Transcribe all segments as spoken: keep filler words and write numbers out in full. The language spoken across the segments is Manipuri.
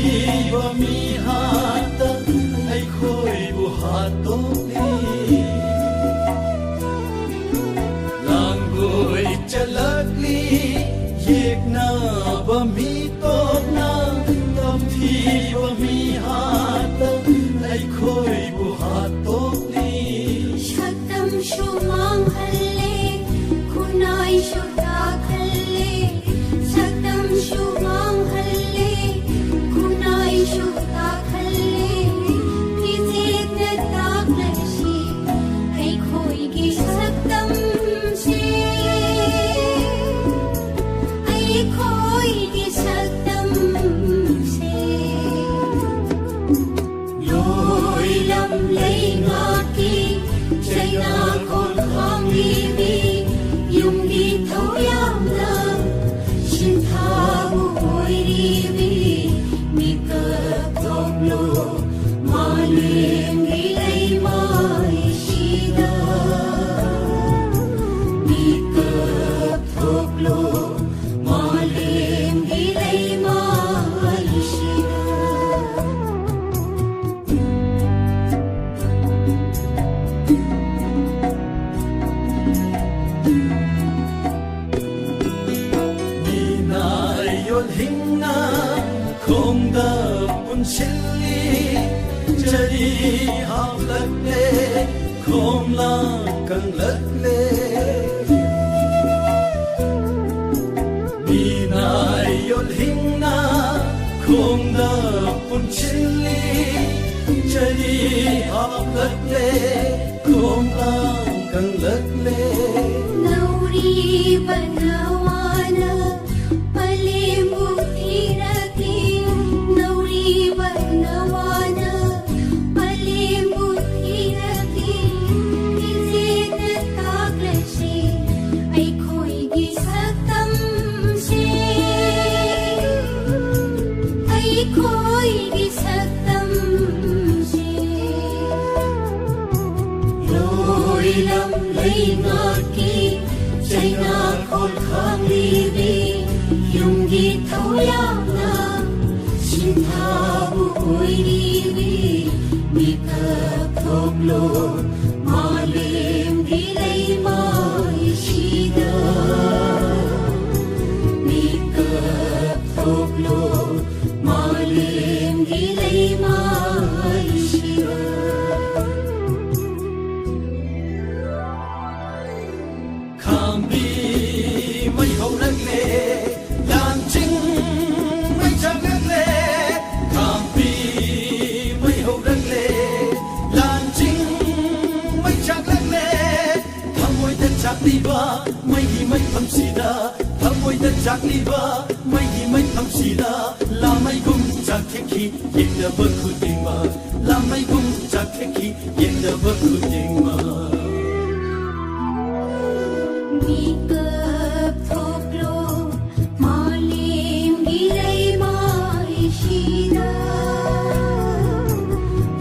ꯊꯤꯕ ꯃꯤ ꯍꯥꯠꯇ ꯑꯩꯈꯣꯏꯕꯨ ꯍꯥꯠꯇꯣꯛꯂꯤ꯫ ꯂꯥꯡꯒꯣꯏ ꯆꯠꯂꯛꯂꯤ ꯌꯦꯛꯅꯕ ꯃꯤ ꯇꯣꯛꯅ꯫ ꯇꯝꯊꯤꯕ ꯃꯤ ꯍꯥꯠꯇ ꯑꯩꯈꯣꯏꯕꯨ ꯍꯥꯠꯇꯣꯛꯂꯤ꯫ ꯁꯛꯇꯝꯁꯨ ꯃꯥꯡꯍꯜꯂꯦ, ꯈꯨꯟꯅꯥꯏꯁꯨ ꯇꯥꯛꯍꯜꯂꯦ꯫ ꯁꯛꯇꯝꯁꯨ ꯃꯥꯡꯍꯜꯂꯦ, ꯈꯨꯟꯅꯥꯏꯁꯨ ꯇꯥꯛꯍꯜꯂꯦ꯫ ꯐꯤꯖꯦꯠꯅ ꯇꯥꯛꯂꯁꯤ ꯑꯩꯈꯣꯏꯒꯤ ꯁꯛꯇꯝꯁꯦ, ꯑꯩꯈꯣꯏꯒꯤ ꯁꯛꯇꯝꯁꯦ꯫ ꯂꯣꯏꯂꯝ ꯂꯩꯉꯥꯛꯀꯤ ꯆꯩꯅꯥꯈꯣꯜ ꯈꯥꯡꯂꯤꯕꯤ, ꯌꯨꯝꯒꯤ ꯊꯧꯌꯥꯝꯅ ꯁꯤꯟꯊꯥꯕꯨ ꯑꯣꯏꯔꯤꯕꯤ꯫ ꯃꯤꯀꯞ ꯊꯣꯛꯂꯣ ꯃꯥꯂꯦꯝꯒꯤ ꯂꯩꯃꯥꯏꯁꯤꯗ, ꯃꯤꯀꯞ ꯊꯣꯛꯂꯣ ꯃꯥꯂꯦꯝꯒꯤ ꯂꯩꯃꯥꯏꯁꯤꯗ꯫ ꯃꯤꯅꯥꯏ ꯌꯣꯜꯍꯤꯡꯅ ꯈꯣꯡꯗ ꯄꯨꯟꯁꯤꯜꯂꯤ, ꯆꯔꯤ ꯍꯥꯞꯂꯛꯂꯦ, ꯈꯣꯡꯂꯥꯡ ꯀꯪꯂꯛꯂꯦ꯫ ꯃꯤꯅꯥꯏ ꯌꯣꯜꯍꯤꯡꯅ ꯈꯣꯡꯗ ꯄꯨꯟꯁꯤꯜꯂꯤ, ꯆꯔꯤ ꯍꯥꯞꯂꯛꯂꯦ, ꯈꯣꯡꯂꯥꯡ ꯀꯪꯂꯛꯂꯦ꯫ ꯅꯧꯔꯤꯕ ꯅꯋꯥꯅ ꯄꯂꯦꯝꯕꯨ ꯊꯤꯔꯛꯂꯤ, ꯅꯧꯔꯤꯕ ꯅꯋꯥꯅ ꯄꯂꯦꯝꯕꯨ ꯊꯤꯔꯛꯂꯤ꯫ ꯐꯤꯖꯦꯠꯅ ꯇꯥꯛꯂꯁꯤ ꯑꯩꯈꯣꯏꯒꯤ ꯁꯛꯇꯝꯁꯦ, ꯑꯩꯈꯣꯏꯒꯤ ꯁꯛꯇꯝꯁꯦ꯫ ꯂꯣꯏꯂꯝ ꯂꯩꯉꯥꯛꯀꯤ ꯆꯩꯅꯥꯈꯣꯜ ꯈꯥꯡꯂꯤꯕꯤ, ꯌꯨꯝꯒꯤ ꯊꯧꯌꯥꯝꯅ ꯊꯥꯕꯨ ꯑꯣꯏꯔꯤꯕꯤ ꯃꯤꯀꯞ ꯊꯣꯛꯂꯣ ꯃꯥꯂꯦꯝꯒꯤ ꯂꯩꯃꯥꯏꯁꯤꯗ꯫ ꯃꯤꯀꯞ ꯊꯣꯛꯂꯣ ꯃꯥꯂꯦꯝꯒꯤ ꯂꯩꯃꯥꯏꯁꯤꯗ꯫ ꯈꯥꯝꯕꯤ ꯃꯩ ꯍꯧꯔꯛꯂꯦ, ꯂꯥꯟꯆꯤꯡ ꯃꯩ ꯆꯥꯛꯂꯛꯂꯦ꯫ ꯈꯥꯝꯕꯤ ꯃꯩ ꯍꯧꯔꯛꯂꯦ, ꯂꯥꯟꯆꯤꯡ ꯃꯩ ꯆꯥꯛꯂꯛꯂꯦ꯫ ꯊꯃꯣꯏꯗ ꯆꯥꯛꯂꯤꯕ ꯃꯩꯒꯤ ꯃꯩꯐꯝꯁꯤꯗ, ꯊꯃꯣꯏꯗ ꯆꯥꯛꯂꯤꯕ ꯃꯩꯒꯤ ꯃꯩꯐꯝꯁꯤꯗ ꯂꯥꯃꯩꯒꯨꯝ ꯆꯥꯛꯊꯦꯛꯈꯤ ꯌꯦꯡꯅꯕ ꯈꯨꯗꯤꯡꯃꯛ꯫ ꯂꯥꯃꯩꯒꯨꯝ ꯆꯥꯛꯊꯦꯛꯈꯤ ꯌꯦꯡꯅꯕ ꯈꯨꯗꯤꯡꯃꯛ꯫ ꯃꯤꯀꯞ ꯊꯣꯛꯂꯣ ꯃꯥꯂꯦꯝꯒꯤ ꯂꯩꯃꯥꯏꯁꯤꯗ꯫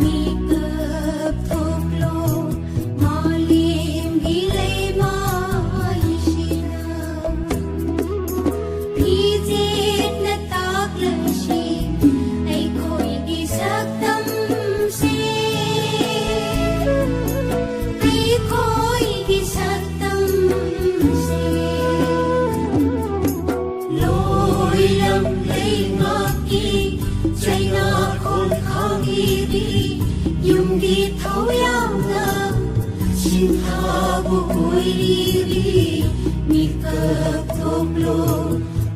ꯃꯤꯀꯞ ꯊꯣꯛꯂꯣ ꯃꯥꯂꯦꯝꯒꯤ ꯂꯩꯃꯥꯏꯁꯤꯗ꯫ ꯐꯤꯖꯦꯠꯅ ꯇꯥꯛꯂꯁꯤ ꯑꯩꯈꯣꯏꯒꯤ ꯁꯛꯇꯝꯁꯦ꯫ ꯑꯩꯈꯣꯏꯒꯤ ꯁꯛꯇꯝꯁꯦ꯫ ꯂꯣꯏꯂꯝ ꯂꯩꯉꯥꯛꯀꯤ ꯆꯩꯅꯥ ꯈꯣꯟꯊꯥꯡꯒꯤꯗꯤ ꯌꯨꯝꯒꯤ ꯊꯧꯌꯥꯝꯅ ꯁꯤꯟꯊꯥꯕꯨ ꯑꯣꯏꯔꯤꯕꯤ ꯃꯤꯀꯞ ꯊꯣꯛꯂꯣ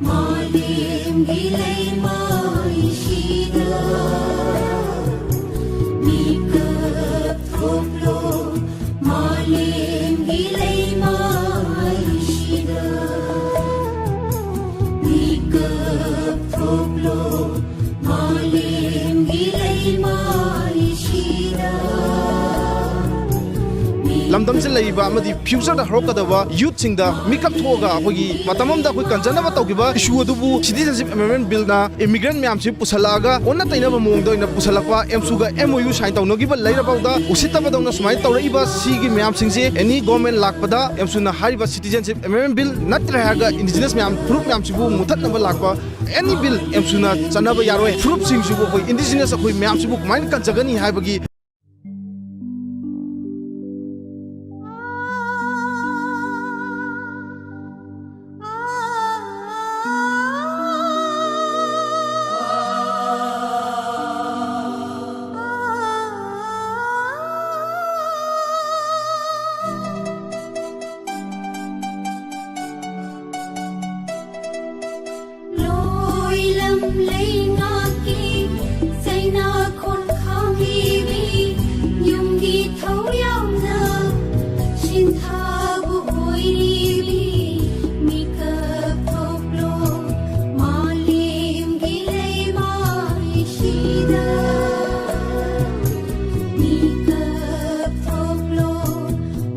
ꯃꯥꯂꯦꯝꯒꯤ ꯂꯩꯃꯥꯏꯁꯤꯗ꯫ ꯃꯤꯀꯞ ꯊꯣꯛꯂꯣ ꯃꯥꯂꯦꯝꯒꯤ ꯂꯩꯃꯥꯏꯁꯤꯗ꯫ ꯃꯤꯀꯞ ꯊꯣꯛꯂꯣ ꯃꯥꯂꯦꯝꯒꯤ ꯂꯩꯃꯥꯏꯁꯤꯗ꯫ ꯂꯝꯗꯝꯁꯤꯗ ꯂꯩꯔꯤꯕ ꯑꯃꯗꯤ future ꯗ ꯍꯧꯔꯛꯀꯗꯕ youth ꯁꯤꯡꯗ ꯃꯤꯀꯞ ꯊꯣꯛꯑꯒ ꯑꯩꯈꯣꯏꯒꯤ ꯃꯇꯝ ꯑꯃꯗ ꯑꯩꯈꯣꯏ ꯀꯟꯖꯅꯕ ꯇꯧꯈꯤꯕ issue ꯑꯗꯨꯕꯨ Citizenship Amendment Bill ꯅ immigrant ꯃꯌꯥꯝꯁꯤ ꯄꯨꯁꯜꯂꯛꯑꯒ ꯑꯣꯟꯅ ꯇꯩꯅꯕ ꯃꯑꯣꯡꯗ ꯑꯣꯏꯅ ꯄꯨꯁꯜꯂꯛꯄ, ꯑꯦꯝꯁꯨꯒ MOU sign ꯇꯧꯅꯈꯤꯕ ꯂꯩꯔꯐꯥꯎꯗ ꯎꯁꯤꯠꯇꯕꯗꯧꯅ ꯁꯨꯃꯥꯏꯅ ꯇꯧꯔꯛꯏꯕ ꯁꯤꯒꯤ ꯃꯌꯥꯝꯁꯤꯡꯁꯦ any government ꯂꯥꯛꯄꯗ ꯑꯦꯝꯁꯨꯅ ꯍꯥꯏꯔꯤꯕ Citizenship Amendment Bill ꯅꯠꯇ꯭ꯔꯦ ꯍꯥꯏꯔꯒ indigenous ꯃꯌꯥꯝ, ꯐꯨꯔꯨꯞ ꯃꯌꯥꯝꯁꯤꯕꯨ ꯃꯨꯊꯠꯅꯕ ꯂꯥꯛꯄ any bill ꯑꯦꯝꯁꯨꯅ ꯆꯠꯅꯕ ꯌꯥꯔꯣꯏ꯫ ꯐꯨꯔꯨꯞꯁꯤꯡꯁꯤꯕꯨ ꯑꯩꯈꯣꯏ indigenous ꯑꯩꯈꯣꯏ ꯃꯌꯥꯝꯁꯤꯕꯨ ꯀꯃꯥꯏꯅ ꯀꯟꯖꯒꯅꯤ ꯍꯥꯏꯕꯒꯤ ꯂꯣꯏꯂꯝ ꯂꯩꯉꯥꯛꯀꯤ ꯆꯩꯅꯥ ꯈꯣꯟꯈꯥꯡꯕꯤ ꯌꯨꯝꯒꯤ ꯊꯧ ꯌꯥꯝꯅ ꯁꯤꯟꯊꯥꯕꯨ ꯑꯣꯏꯔꯤꯕꯤ ꯃꯤꯀꯞ ꯊꯣꯛꯂꯣ ꯃꯥꯂꯦꯝꯒꯤ ꯂꯩꯃꯥꯏꯁꯤꯗ꯫ ꯃꯤꯀꯞ ꯊꯣꯛꯂꯣ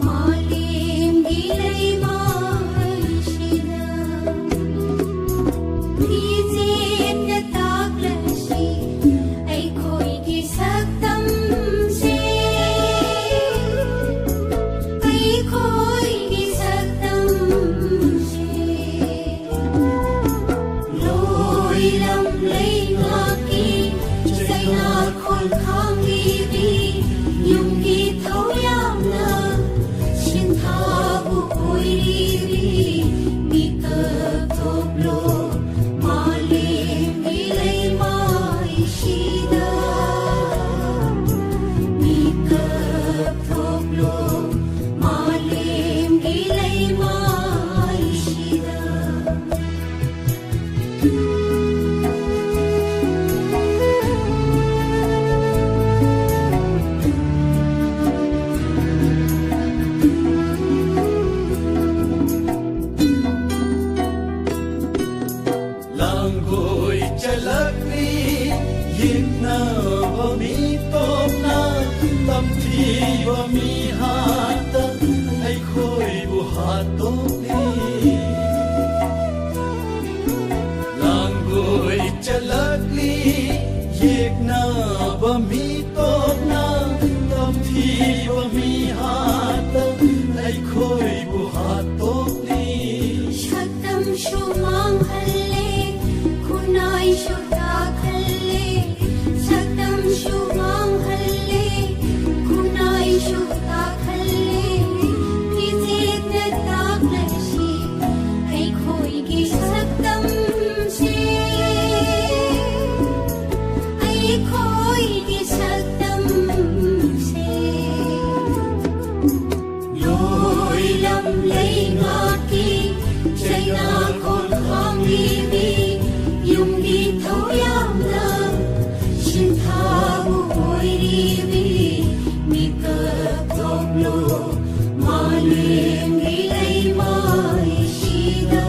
ꯃꯥꯂꯦꯝꯒꯤ ꯂꯩꯃꯥꯏꯁꯤꯗ꯫ ꯐꯤꯖꯦꯠꯅ ꯇꯥꯛꯂꯁꯤ ꯑꯩꯈꯣꯏꯒꯤ ꯁꯛꯇꯝꯁꯦ꯫ ꯑꯩꯈꯣꯏꯒꯤ ꯁꯛꯇꯝꯁꯦ꯫ ꯂꯣꯏꯂꯝ ꯂꯩꯉꯥꯛꯀꯤ ꯆꯩꯅꯥ ꯈꯣꯟꯈꯥꯡꯕꯤ ꯌꯨꯝꯒꯤ ꯊꯧ ꯌꯥꯝꯅ ꯁꯤꯟꯊꯥꯕꯨ ꯑꯣꯏꯔꯤꯕꯤ ꯃꯤꯀꯞ ꯊꯣꯛꯂꯣ ꯃꯥꯂꯦꯝꯒꯤ ꯂꯩꯃꯥꯏꯁꯤꯗ꯫ ꯃꯤꯀꯞ ꯊꯣꯛꯂꯣ ꯃꯥꯂꯦꯝꯒꯤ ꯂꯩꯃꯥꯏꯁꯤꯗ꯫ ꯂꯥꯡꯒꯣꯏ ꯆꯜꯂꯛꯂꯤ ꯌꯦꯡꯅꯕ ꯃꯤ ꯇꯣꯞꯅ ꯇꯝꯊꯤꯕ ꯃꯤꯍꯥꯠ ꯂꯛꯂꯤ꯫ ꯌꯦꯛꯅꯕ ꯃꯤ ꯇꯣꯛꯅ, ꯇꯝꯊꯤꯕ ꯃꯤ ꯍꯥꯠꯇ, ꯑꯩꯈꯣꯏꯕꯨ ꯍꯥꯠꯇꯣꯛꯂꯤ꯫ ꯁꯛꯇꯝꯁꯨ ꯃꯥꯡꯍꯜꯂꯦ, ꯈꯨꯟꯅꯥꯏꯁꯨ ꯇꯥꯛꯍꯜꯂꯦ꯫ ꯁꯛꯇꯝꯁꯨ ꯃꯥꯡꯍꯜꯂꯦ, ꯈꯨꯟꯅꯥꯏꯁꯨ ꯇꯥꯛꯍꯜꯂꯦ꯫ ꯐꯤꯖꯦꯠꯅ ꯇꯥꯛꯂꯁꯤ ꯑꯩꯈꯣꯏꯒꯤ ꯁꯛꯇꯝꯁꯦ, ꯑꯩꯈꯣꯏꯒꯤ ꯁꯛꯇꯝꯁꯦ꯫ ꯂꯣꯏꯂꯝ ꯂꯩꯉꯥꯛꯀꯤ ꯆꯩꯅꯥꯈꯣꯜ ꯈꯥꯡꯂꯤꯕꯤ, ꯌꯨꯝꯒꯤ ꯊꯧꯌꯥꯝꯅ ꯁꯤꯟꯊꯥꯕꯨ ꯑꯣꯏꯔꯤꯕꯤ, ꯃꯤꯀꯞ ꯊꯣꯛꯂꯣ ꯃꯥꯂꯦꯝꯒꯤ ꯂꯩꯃꯥꯏꯁꯤꯗ꯫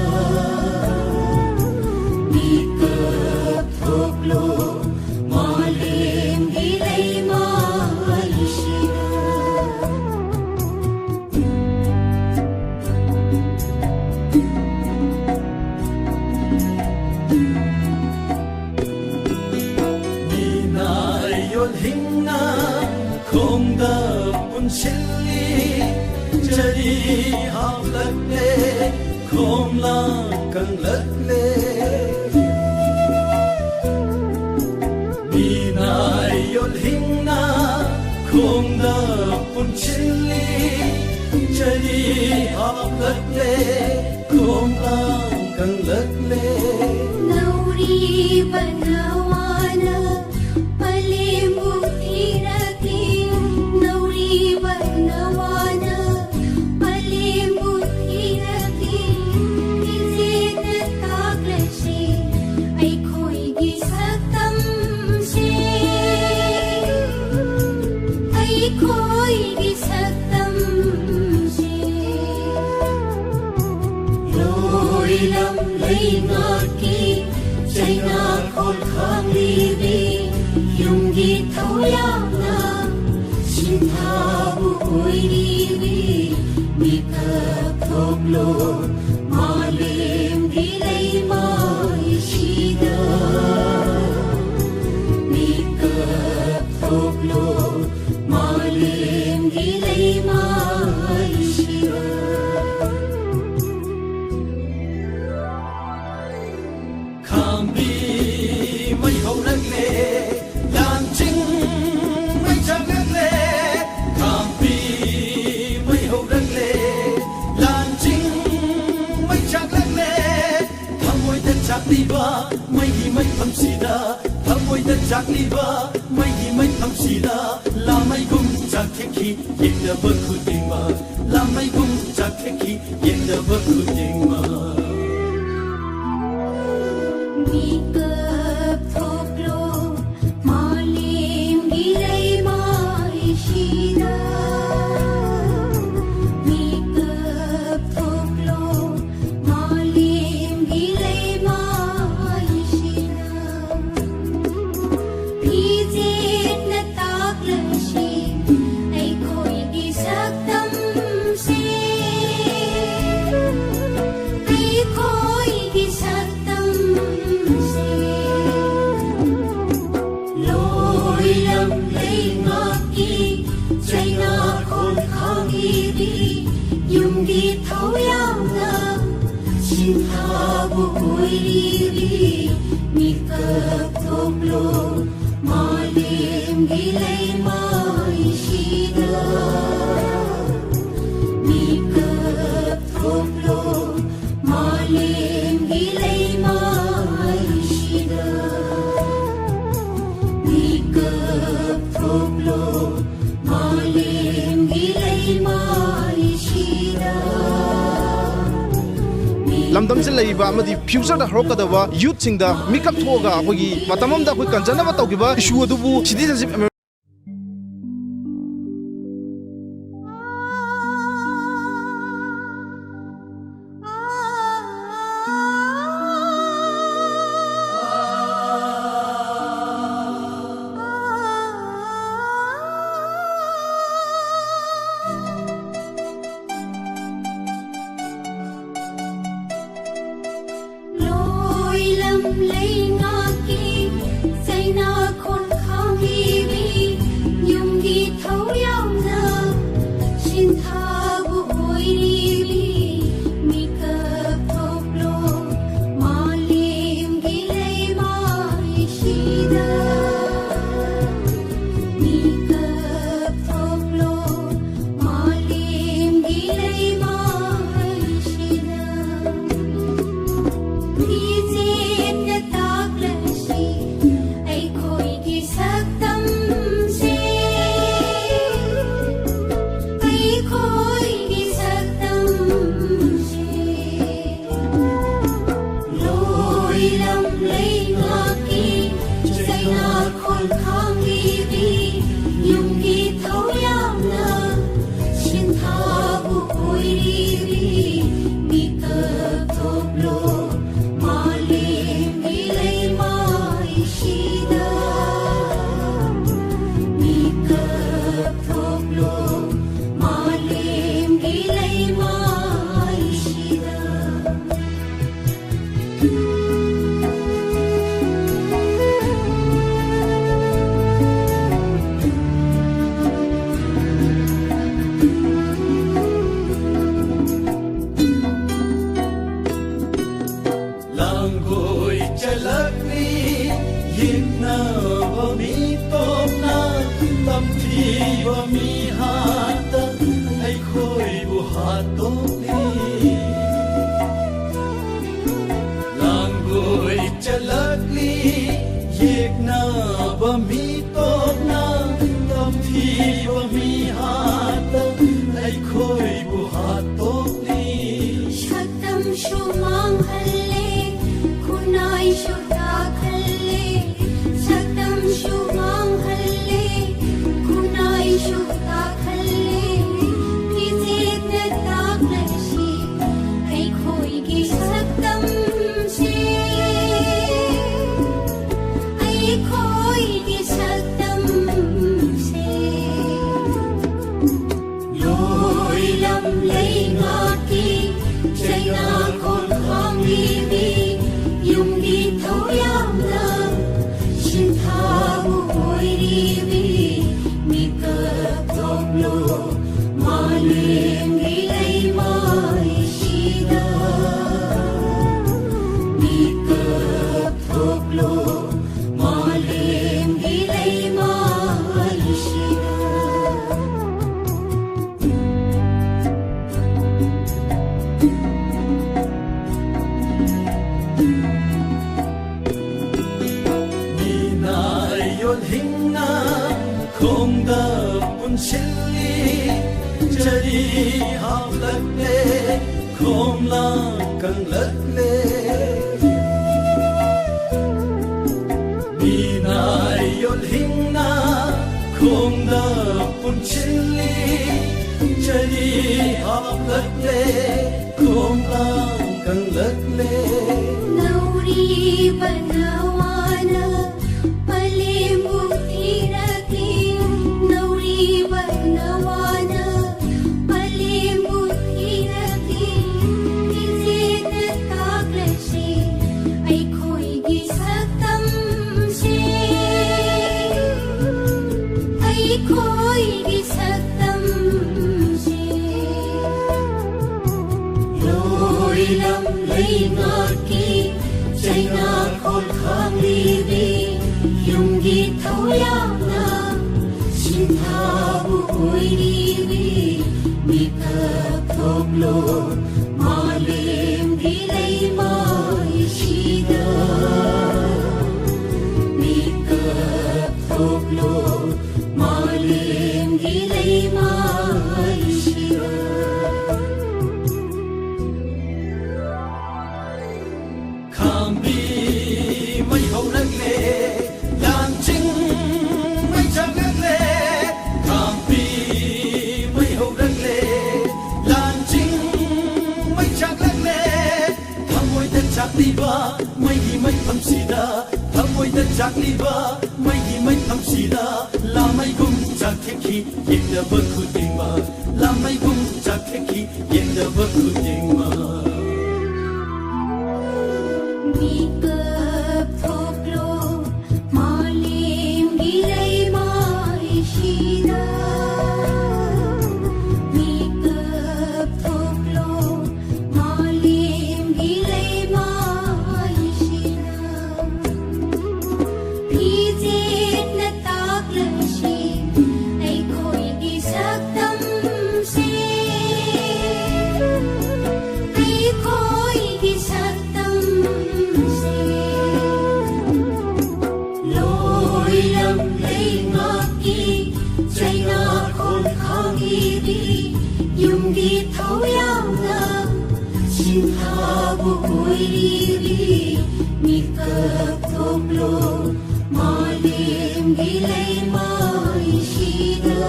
ꯃꯤꯀꯞ ꯊꯣꯛꯂꯣ ꯃꯥꯂꯦꯝꯒꯤ ꯂꯩꯃꯥꯏꯁꯤꯗ꯫ ꯃꯤꯅꯥꯏ ꯌꯣꯜꯍꯤꯡꯅ ꯈꯣꯡꯗ ꯄꯨꯟꯁꯤꯜꯂꯤ, ꯆꯔꯤ ꯍꯥꯞꯂꯛꯂꯦ, ꯈꯣꯝꯂꯥꯡ ꯀꯪꯂꯛꯂꯦ꯫ ꯃꯤꯅꯥꯏ ꯌꯣꯜꯍꯤꯡꯅ ꯈꯣꯡꯗ ꯄꯨꯟꯁꯤꯜꯂꯤ, ꯆꯔꯤ ꯍꯥꯞꯂꯛꯂꯦ, ꯈꯣꯝꯂꯥꯡ ꯀꯪꯂꯛꯂꯦ꯫ ꯅꯧꯔꯤꯕ ꯅꯋꯥꯅ ꯄꯂꯦꯝꯕꯨ ꯊꯤꯔꯛꯂꯤ, ꯅꯧꯔꯤꯕ ꯅꯋꯥꯅ ꯄꯂꯦꯝꯕꯨ ꯊꯤꯔꯛꯂꯤ꯫ ꯐꯤꯖꯦꯠꯅ ꯇꯥꯛꯂꯁꯤ ꯑꯩꯈꯣꯏꯒꯤ ꯁꯛꯇꯝꯁꯦ, ꯑꯩꯈꯣꯏꯒꯤ ꯁꯛꯇꯝꯁꯦ꯫ ꯂꯣꯏꯂꯝ ꯂꯩꯉꯥꯛꯀꯤ ꯆꯩꯅꯥꯈꯣꯜ ꯈꯥꯡꯂꯤꯕꯤ, ꯌꯨꯝꯒꯤ ꯊꯧꯌꯥꯝꯅ ꯁꯤꯟꯊꯥꯕꯨ ꯑꯣꯏꯔꯤꯕꯤ, ꯃꯤꯀꯞ ꯊꯣꯛꯂꯣ ꯃꯥꯂꯦꯝꯒꯤ ꯂꯩꯃꯥꯏꯁꯤꯗ꯫ ꯊꯃꯣꯏꯗ ꯆꯥꯛꯂꯤꯕ ꯃꯩꯒꯤ ꯃꯩꯐꯝꯁꯤꯗ ꯂꯥꯃꯩꯒꯨꯝ ꯆꯥꯛꯊꯦꯛꯈꯤ ꯌꯦꯡꯅꯕ ꯈꯨꯗꯤꯡꯃꯛ, ꯂꯥꯃꯩꯒꯨꯝ ꯆꯥꯛꯊꯦꯛꯈꯤ ꯌꯦꯡꯅꯕ ꯈꯨꯗꯤꯡꯃꯛ꯫ ꯃꯤꯀꯞ ꯊꯣꯛꯂꯣ ꯃꯥꯂꯦꯝꯒꯤ ꯂꯩꯃꯥꯏꯁꯤꯗ꯫ ꯃꯤꯀꯞ ꯊꯣꯛꯂꯣ ꯃꯥꯂꯦꯝꯒꯤ ꯂꯩꯃꯥꯏꯁꯤꯗ꯫ ꯐꯤꯖꯦꯠꯅ ꯇꯥꯛꯂꯁꯤ ꯑꯩꯈꯣꯏꯒꯤ ꯁꯛꯇꯝꯁꯦ꯫ ꯑꯩꯈꯣꯏꯒꯤ ꯁꯛꯇꯝꯁꯦ꯫ ꯂꯣꯏꯂꯝ ꯂꯩꯉꯥꯛꯀꯤ ꯆꯩꯅꯥ ꯈꯣꯡꯊꯥꯡꯒꯤꯗꯤ ꯌꯨꯝꯒꯤ ꯊꯧꯌꯥꯝꯅ ꯁꯤꯡꯊꯥꯕ ꯑꯣꯏꯔꯤꯕꯤ꯫ ꯃꯤꯀꯞ ꯊꯣꯛꯂꯣ ꯃꯥꯂꯦꯝꯒꯤ ꯂꯩꯃꯥꯏꯁꯤꯗ꯫ ꯃꯤꯀꯞ ꯊꯣꯛꯂꯣ ꯃꯥꯂꯦꯝꯒꯤ ꯂꯩꯃꯥꯏꯁꯤꯗ꯫ ꯃꯤꯀꯞ ꯊꯣꯛꯂꯣ ꯃꯥꯂꯦꯝꯒꯤ ꯂꯩꯃꯥꯏꯁꯤꯗ꯫ ꯂꯝꯗꯝꯁꯤꯗ ꯂꯩꯔꯤꯕ ꯑꯃꯗꯤ future ꯗ ꯍꯧꯔꯛꯀꯗꯕ youth ꯁꯤꯡꯗ ꯃꯤꯀꯞ ꯊꯣꯛꯑꯒ ꯑꯩꯈꯣꯏꯒꯤ ꯃꯇꯝ ꯑꯃꯗ ꯑꯩꯈꯣꯏ ꯀꯟꯖꯅꯕ ꯇꯧꯈꯤꯕ issue ꯑꯗꯨꯕꯨ citizenship ꯂꯣꯏꯂꯝ ꯂꯩꯉꯥꯛꯀꯤ ꯆꯩꯅꯥ ꯈꯣꯡꯊꯥꯡꯒꯤꯗꯤ ꯌꯦꯛꯅꯕ ꯃꯤ ꯇꯣꯞꯅ, ꯇꯝꯊꯤꯕ ꯃꯤ ꯍꯥꯠꯇ ꯑꯩꯈꯣꯏꯕꯨ ꯍꯥꯠꯇꯣꯛꯂꯤ꯫ ꯂꯥꯡꯒꯣꯏ ꯆꯠꯂꯛꯂꯤ ꯌꯦꯛꯅꯕ ꯃꯤ ꯇꯣꯞꯅ, ꯇꯝꯊꯤꯕ ꯃꯤ ꯍꯥꯠꯇ ꯑꯩꯈꯣꯏꯕꯨ ꯍꯥꯠꯇꯣꯛꯂꯤ꯫ ꯁꯛꯇꯝꯁꯨ ꯃꯥꯡꯍꯜꯂꯦ, ꯈꯨꯟꯅꯥꯏꯁꯨ ꯇꯥꯛꯍꯜꯂꯦ, ꯁꯛꯇꯝꯁꯨ ꯃꯥꯡꯍꯜꯂꯦ, ꯈꯨꯟꯅꯥꯏꯁꯨ ꯇꯥꯛꯍꯜꯂꯦ꯫ ꯐꯤꯖꯦꯠꯅ ꯇꯥꯛꯂꯁꯤ ꯑꯩꯈꯣꯏꯒꯤ ꯁꯛꯇꯝꯁꯦ, ꯑꯩꯈꯣꯏꯒꯤ ꯁꯛꯇꯝꯁꯦ꯫ ꯂꯣꯏꯂꯝ ꯂꯩꯉꯥꯛꯀꯤ ꯆꯩꯅꯥꯈꯣꯜ ꯈꯥꯡꯂꯤꯕꯤ ꯌꯨꯝꯒꯤ ꯊꯧꯌꯥꯝꯅ ꯁꯤꯟꯊꯥꯕꯨ ꯑꯣꯏꯔꯤꯕꯤ ꯃꯤꯀꯞ ꯊꯣꯛꯂꯣ ꯃꯥꯂꯦꯝꯒꯤ ꯂꯩꯃꯥꯏꯁꯤꯗ꯫ ꯃꯤꯀꯞ ꯊꯣꯛꯂꯣ ꯃꯥꯂꯦꯝꯒꯤ ꯂꯩꯃꯥꯏꯁꯤꯗ꯫ ꯃꯤꯅꯥꯏ ꯌꯣꯜꯍꯤꯡꯅ ꯈꯣꯡꯗ ꯄꯨꯟꯁꯤꯜꯂꯤ, ꯆꯔꯤ ꯍꯥꯞꯂꯛꯂꯦ, ꯈꯣꯝꯂꯥꯡ ꯀꯪꯂꯛꯂꯦ꯫ ꯃꯤꯅꯥꯏ ꯌꯣꯜꯍꯤꯡꯅ ꯈꯣꯡꯗ ꯄꯨꯟꯁꯤꯜꯂꯤ, ꯆꯔꯤ ꯍꯥꯞꯂꯛꯂꯦ, ꯈꯣꯝꯂꯥꯡ ꯀꯪꯂꯛꯂꯦ꯫ ꯅꯧꯔꯤꯕ ꯅꯋꯥꯅ ꯄꯂꯦꯝꯕꯨ ꯊꯤꯔꯛꯂꯤ, ꯅꯧꯔꯤꯕ ꯅꯋꯥꯅ ꯄꯂꯦꯝꯕꯨ ꯊꯤꯔꯛꯂꯤ꯫ ꯐꯤꯖꯦꯠꯅ ꯇꯥꯛꯂꯁꯤ ꯑꯩꯈꯣꯏꯒꯤ ꯁꯛꯇꯝꯁꯦ, ꯑꯩꯈꯣꯏꯒꯤ ꯁꯛꯇꯝꯁꯦ꯫ ꯂꯣꯏꯂꯝ ꯂꯩꯉꯥꯛꯀꯤ ꯆꯩꯅꯥꯈꯣꯜ ꯈꯥꯡꯂꯤꯕꯤ ꯏꯊꯧ ꯌꯥꯝꯅ ꯁꯤꯟꯊꯥꯕꯨ ꯑꯣꯏꯔꯤꯕꯤ, ꯃꯤꯀꯞ ꯊꯣꯛꯂꯣ, ꯃꯥꯂꯦꯝꯒꯤ ꯂꯩꯃꯥꯏꯁꯤꯗ꯫ ꯃꯤꯀꯞ ꯊꯣꯛꯂꯣ, ꯃꯥꯂꯦꯝꯒꯤ ꯂꯩꯃꯥꯏꯁꯤꯗ꯫ ꯈꯥꯝꯕꯤ ꯃꯩ ꯍꯧꯔꯛꯂꯦ, ꯂꯥꯟꯆꯤꯡ ꯃꯩ ꯆꯥꯛꯂꯛꯂꯦ꯫ ꯈꯥꯝꯕꯤ ꯃꯩ ꯍꯧꯔꯛꯂꯦ, ꯂꯥꯟꯆꯤꯡ ꯃꯩ ꯆꯥꯛꯂꯛꯂꯦ꯫ ꯊꯃꯣꯏꯗ ꯆꯥꯛꯂꯤꯕ ꯃꯩꯒꯤ ꯃꯩꯐꯝꯁꯤꯗ, ꯊꯃꯣꯏꯗ ꯆꯥꯛꯂꯤꯕ ꯃꯩꯒꯤ ꯃꯩꯐꯝꯁꯤꯗ, ꯂꯥꯃꯩꯒꯨꯝ ꯆꯥꯛꯊꯦꯛꯈꯤ ꯌꯦꯡꯅꯕ ꯈꯨꯗꯤꯡꯃꯛ, ꯂꯥꯃꯩꯒꯨꯝ ꯆꯥꯛꯊꯦꯛꯈꯤ ꯌꯦꯡꯅꯕ ꯈꯨꯗꯤꯡꯃꯛ꯫ ꯃꯤꯀꯞ ꯊꯣꯛꯂꯣ, ꯃꯥꯂꯦꯝꯒꯤ ꯂꯩꯃꯥꯏꯁꯤꯗ꯫ ꯃꯤꯀꯞ ꯊꯣꯛꯂꯣ, ꯃꯥꯂꯦꯝꯒꯤ ꯂꯩꯃꯥꯏꯁꯤꯗ꯫ ꯐꯤꯖꯦꯠꯅ ꯇꯥꯛꯂꯁꯤ ꯑꯩꯈꯣꯏꯒꯤ ꯁꯛꯇꯝꯁꯦ, ꯑꯩꯈꯣꯏꯒꯤ ꯁꯛꯇꯝꯁꯦ꯫ ꯂꯣꯏꯂꯝ ꯂꯩꯉꯥꯛꯀꯤ ꯆꯩꯅꯥ ꯈꯣꯡꯊꯥꯡꯒꯤꯗꯤ ꯌꯨꯝꯒꯤ ꯊꯧꯌꯥꯝꯅ ꯁꯤꯟꯊꯥꯕꯨ ꯑꯣꯏꯔꯤꯕꯤ꯫ ꯃꯤꯀꯞ ꯊꯣꯛꯂꯣ, ꯃꯥꯂꯦꯝꯒꯤ ꯂꯩꯃꯥꯏꯁꯤꯗ꯫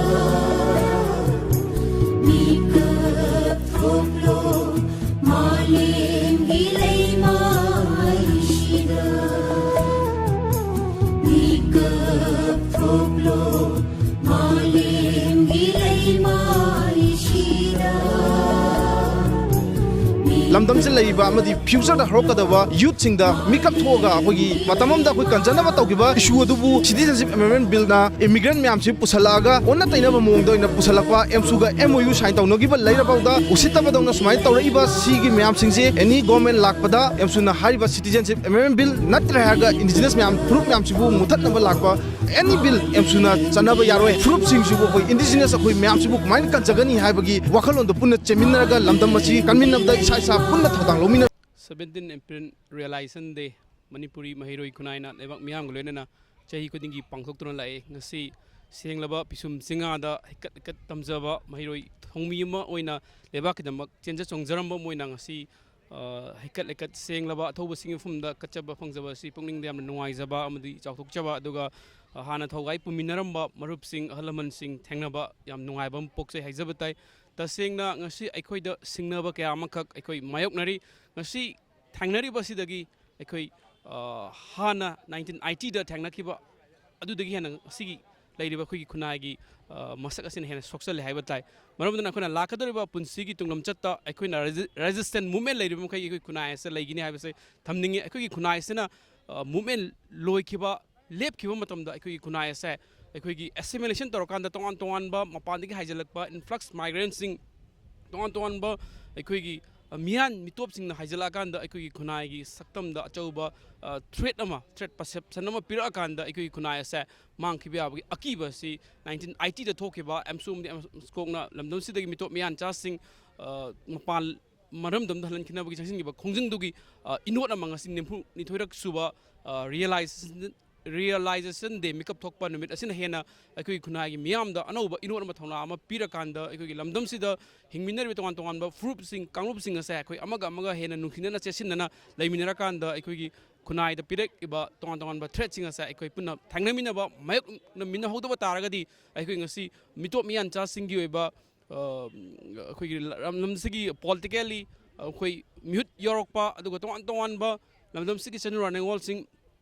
ꯃꯤꯀꯞ ꯊꯣꯛꯂꯣ, ꯃꯥꯂꯦꯝꯒꯤ ꯂꯩꯃꯥꯏꯁꯤꯗ꯫ ꯃꯤꯀꯞ ꯊꯣꯛꯂꯣ, ꯃꯥꯂꯦꯝꯒꯤ ꯂꯩꯃꯥꯏꯁꯤꯗ꯫ ꯃꯤ ꯂꯝꯗꯝꯁꯤꯗ ꯂꯩꯔꯤꯕ ꯑꯃꯗꯤ ꯐ꯭ꯌꯨꯆꯔꯗ ꯍꯧꯔꯛꯀꯗꯕ ꯌꯨꯠꯁꯤꯡꯗ ꯃꯤꯀꯞ ꯊꯣꯛꯑꯒ ꯑꯩꯈꯣꯏꯒꯤ ꯃꯇꯝ ꯑꯃꯗ ꯑꯩꯈꯣꯏ ꯀꯟꯖꯅꯕ ꯇꯧꯈꯤꯕ ꯏꯁꯨ ꯑꯗꯨꯕꯨ ꯁꯤꯇꯤꯖꯟꯁꯤꯞ ꯑꯦꯃꯦꯟꯗꯃꯦꯟ ꯕꯤꯜꯅ ꯏꯃꯤꯒ꯭ꯔꯦꯟ ꯃꯌꯥꯝꯁꯤ ꯄꯨꯁꯜꯂꯛꯑꯒ ꯑꯣꯟꯅ ꯇꯩꯅꯕ ꯃꯑꯣꯡꯗ ꯑꯣꯏꯅ ꯄꯨꯁꯜꯂꯛꯄ, ꯑꯦꯝꯁꯨꯒ ꯑꯦꯝ ꯑꯣ ꯌꯨ ꯁꯥꯏꯟ ꯇꯧꯅꯈꯤꯕ ꯂꯩꯔꯐꯥꯎꯗ ꯎꯁꯤꯠꯇꯕꯗꯧꯅ ꯁꯨꯃꯥꯏꯅ ꯇꯧꯔꯛꯏꯕ ꯁꯤꯒꯤ ꯃꯌꯥꯝꯁꯤꯡꯁꯦ ꯑꯦꯅꯤ ꯒꯣꯔꯃꯦꯟ ꯂꯥꯛꯄꯗ ꯑꯦꯝꯁꯨꯅ ꯍꯥꯏꯔꯤꯕ ꯁꯤꯇꯤꯖꯟꯁꯤꯞ ꯑꯦꯃꯦꯟꯗꯃꯦꯟ ꯕꯤꯜ ꯅꯠꯇ꯭ꯔꯦ ꯍꯥꯏꯔꯒ ꯏꯟꯗꯤꯖꯤꯅꯁ ꯃꯌꯥꯝ ꯐꯨꯔꯨꯞ ꯃꯌꯥꯝꯁꯤꯕꯨ ꯃꯨꯊꯠꯅꯕ ꯂꯥꯛꯄ ꯑꯦꯅꯤ ꯕꯤꯜ ꯑꯦꯝꯁꯨꯅ ꯆꯠꯅꯕ ꯌꯥꯔꯣꯏ꯫ ꯐꯨꯔꯨꯞꯁꯤꯡꯁꯤꯕꯨ ꯑꯩꯈꯣꯏ ꯏꯟꯗꯤꯖꯤꯅꯁ ꯑꯩꯈꯣꯏ ꯃꯌꯥꯝꯁꯤꯕꯨ ꯀꯃꯥꯏꯅ ꯀꯟꯖꯒꯅꯤ ꯍꯥꯏꯕꯒꯤ ꯋꯥꯈꯜꯂꯣꯟꯗ ꯄꯨꯟꯅ ꯆꯦꯟꯃꯤꯟꯅꯔꯒ ꯂꯝꯗꯝ ꯑꯁꯤ ꯀꯟꯃꯤꯟꯅꯕꯗ ꯏꯁꯥ ꯏꯁꯥ ꯄꯨꯟꯅ ꯊꯧꯗꯥꯡ ꯂꯧꯃꯤꯟꯅ seventeen April Realization Day Manipuri ꯃꯍꯩꯔꯣꯏ ꯈꯨꯟꯅꯥꯏꯅ ꯂꯩꯕꯥꯛ ꯃꯤꯌꯥꯝꯒ ꯂꯣꯏꯅꯅ ꯆꯍꯤ ꯈꯨꯗꯤꯡꯒꯤ ꯄꯥꯡꯊꯣꯛꯇꯨꯅ ꯂꯥꯛꯑꯦ꯫ ꯉꯁꯤ ꯁꯦꯡꯂꯕ ꯄꯤꯁꯨꯝ ꯆꯤꯡꯉꯥꯗ ꯍꯩꯀꯠ ꯍꯩꯀꯠ ꯇꯝꯖꯕ ꯃꯍꯩꯔꯣꯏ ꯊꯧꯃꯤ ꯑꯃ ꯑꯣꯏꯅ ꯂꯩꯕꯥꯛꯀꯤꯗꯃꯛ ꯆꯦꯟꯖ ꯆꯣꯡꯖꯔꯝꯕ ꯑꯃ ꯑꯣꯏꯅ ꯉꯁꯤ, ꯑ, ꯍꯩꯀꯠ ꯂꯩꯀꯠ ꯁꯦꯡꯂꯕ ꯑꯊꯧꯕꯁꯤꯡꯒꯤ ꯃꯐꯝꯗ ꯀꯠꯆꯕ ꯐꯪꯖꯕ ꯑꯁꯤ ꯄꯨꯛꯅꯤꯡꯗ ꯌꯥꯝꯅ ꯅꯨꯡꯉꯥꯏꯖꯕ ꯑꯃꯗꯤ ꯆꯥꯎꯊꯣꯛꯆꯕ, ꯑꯗꯨꯒ, ꯑ, ꯍꯥꯟꯅ ꯊꯧꯒꯥꯏ ꯄꯨꯃꯤꯟꯅꯔꯝꯕ ꯃꯔꯨꯞꯁꯤꯡ, ꯑꯍꯜ ꯂꯃꯟꯁꯤꯡ ꯊꯦꯡꯅꯕ ꯌꯥꯝ ꯅꯨꯡꯉꯥꯏꯕ ꯑꯃ ꯄꯣꯛꯆꯩ ꯍꯥꯏꯖꯕ ꯇꯥꯏ꯫ ꯇꯁꯦꯡꯅ ꯉꯁꯤ ꯑꯩꯈꯣꯏꯗ ꯁꯤꯡꯅꯕ ꯀꯌꯥ ꯑꯃꯈꯛ ꯑꯩꯈꯣꯏ ꯃꯥꯌꯣꯛꯅꯔꯤ꯫ ꯉꯁꯤ ꯊꯦꯡꯅꯔꯤꯕ ꯑꯁꯤꯗꯒꯤ ꯑꯩꯈꯣꯏ, ꯑ, ꯍꯥꯟꯅ nineteen eightyꯗ ꯊꯦꯡꯅꯈꯤꯕ ꯑꯗꯨꯗꯒꯤ ꯍꯦꯟꯅ ꯉꯁꯤꯒꯤ ꯂꯩꯔꯤꯕ ꯑꯩꯈꯣꯏꯒꯤ ꯈꯨꯟꯅꯥꯏꯒꯤ, ꯑ, ꯃꯁꯛ ꯑꯁꯤꯅ ꯍꯦꯟꯅ ꯁꯣꯛꯆꯜꯂꯦ ꯍꯥꯏꯕ ꯇꯥꯏ꯫ ꯃꯔꯝ ꯑꯗꯨꯅ ꯑꯩꯈꯣꯏꯅ ꯂꯥꯛꯀꯗꯧꯔꯤꯕ ꯄꯨꯟꯁꯤꯒꯤ ꯇꯨꯡꯂꯝꯆꯠꯇ ꯑꯩꯈꯣꯏꯅ ꯔꯦꯖꯤ-, resistance movement ꯂꯩꯔꯤꯕ ꯃꯈꯩ ꯑꯩꯈꯣꯏ ꯈꯨꯟꯅꯥꯏ ꯑꯁꯤꯗ ꯂꯩꯒꯅꯤ ꯍꯥꯏꯕꯁꯦ ꯊꯝꯅꯤꯡꯉꯤ꯫ ꯑꯩꯈꯣꯏꯒꯤ ꯈꯨꯟꯅꯥꯏ ꯑꯁꯤꯅ, ꯑ, movement ꯂꯣꯏꯈꯤꯕ, ꯂꯦꯞꯈꯤꯕ ꯃꯇꯝꯗ ꯑꯩꯈꯣꯏꯒꯤ ꯈꯨꯟꯅꯥꯏ ꯑꯁꯦ ꯑꯩꯈꯣꯏꯒꯤ assimilation ꯇꯧꯔꯀꯥꯟꯗ ꯇꯣꯉꯥꯟ ꯇꯣꯉꯥꯟꯕ ꯃꯄꯥꯟꯗꯒꯤ ꯍꯥꯏꯖꯤꯜꯂꯛꯄ influx migrantꯁꯤꯡ, ꯇꯣꯉꯥꯟ ꯇꯣꯉꯥꯟꯕ ꯑꯩꯈꯣꯏꯒꯤ, ꯑ, ꯃꯤꯌꯥꯟ ꯃꯤꯇꯣꯞꯁꯤꯡꯅ ꯍꯥꯏꯖꯤꯜꯂꯛꯑꯀꯥꯟꯗ ꯑꯩꯈꯣꯏꯒꯤ ꯈꯨꯟꯅꯥꯏꯒꯤ ꯁꯛꯇꯝꯗ ꯑꯆꯧꯕ, ꯑ, threat ꯑꯃ, threat perception ꯑꯃ ꯄꯤꯔꯛꯑꯀꯥꯟꯗ ꯑꯩꯈꯣꯏꯒꯤ ꯈꯨꯟꯅꯥꯏ ꯑꯁꯦ ꯃꯥꯡꯈꯤꯕ ꯌꯥꯕꯒꯤ ꯑꯀꯤꯕ ꯑꯁꯤ nineteen eightyꯗ ꯊꯣꯛꯈꯤꯕ ꯑꯦꯝꯁꯨ ꯑꯃꯗꯤ ꯑꯦꯝꯁꯀꯣꯛꯅ ꯂꯝꯗꯝꯁꯤꯗꯒꯤ ꯃꯤꯇꯣꯞ ꯃꯤꯌꯥꯟꯆꯥꯁꯤꯡ, ꯑ, ꯃꯄꯥꯟ ꯃꯔꯝꯗꯝꯗ ꯍꯜꯍꯟꯈꯤꯅꯕꯒꯤ ꯆꯪꯁꯤꯟꯈꯤꯕ ꯈꯣꯡꯖꯪꯗꯨꯒꯤ, ꯑ, ꯏꯅꯣꯠ ꯑꯃ ꯉꯁꯤ ꯅꯤꯐꯨ ꯅꯤꯊꯣꯏꯔꯛ ꯁꯨꯕ, ꯑ, Realization, Realization Day ꯃꯤꯀꯞ ꯊꯣꯛꯄ ꯅꯨꯃꯤꯠ ꯑꯁꯤꯅ ꯍꯦꯟꯅ ꯑꯩꯈꯣꯏꯒꯤ ꯈꯨꯟꯅꯥꯏꯒꯤ ꯃꯤꯌꯥꯝꯗ ꯑꯅꯧꯕ ꯏꯅꯣꯠ ꯑꯃ ꯊꯧꯅꯥ ꯑꯃ ꯄꯤꯔꯀꯥꯟꯗ ꯑꯩꯈꯣꯏꯒꯤ ꯂꯝꯗꯝꯁꯤꯗ ꯍꯤꯡꯃꯤꯟꯅꯔꯤꯕ ꯇꯣꯉꯥꯟ ꯇꯣꯉꯥꯟꯕ ꯐꯨꯔꯨꯞꯁꯤꯡ, ꯀꯥꯡꯂꯨꯞꯁꯤꯡ ꯑꯁꯦ ꯑꯩꯈꯣꯏ ꯑꯃꯒ ꯑꯃꯒ ꯍꯦꯟꯅ ꯅꯨꯡꯁꯤꯅꯅ ꯆꯦꯠꯁꯤꯟꯅꯅ ꯂꯩꯃꯤꯟꯅꯔꯀꯥꯟꯗ ꯑꯩꯈꯣꯏꯒꯤ ꯈꯨꯟꯅꯥꯏꯗ ꯄꯤꯔꯛꯏꯕ ꯇꯣꯉꯥꯟ ꯇꯣꯉꯥꯟꯕ threatꯁꯤꯡ ꯑꯁꯦ ꯑꯩꯈꯣꯏ ꯄꯨꯟꯅ ꯊꯦꯡꯅꯃꯤꯟꯅꯕ, ꯃꯥꯌꯣꯛꯅꯃꯤꯟꯅꯍꯧꯗꯕ ꯇꯥꯔꯒꯗꯤ ꯑꯩꯈꯣꯏ ꯉꯁꯤ ꯃꯤꯇꯣꯞ ꯃꯤꯌꯥꯟꯆꯥꯁꯤꯡꯒꯤ ꯑꯣꯏꯕ, ꯑ, ꯑꯩꯈꯣꯏꯒꯤ ꯂꯝꯗꯝꯁꯤꯒꯤ politically ꯑꯩꯈꯣꯏ ꯃꯤꯍꯨꯠ ꯌꯧꯔꯛꯄ, ꯑꯗꯨꯒ ꯇꯣꯉꯥꯟ ꯇꯣꯉꯥꯟꯕ ꯂꯝꯗꯝꯁꯤꯒꯤ ꯆꯠꯅꯔꯤꯕ ꯅꯤꯉꯣꯜꯁꯤꯡ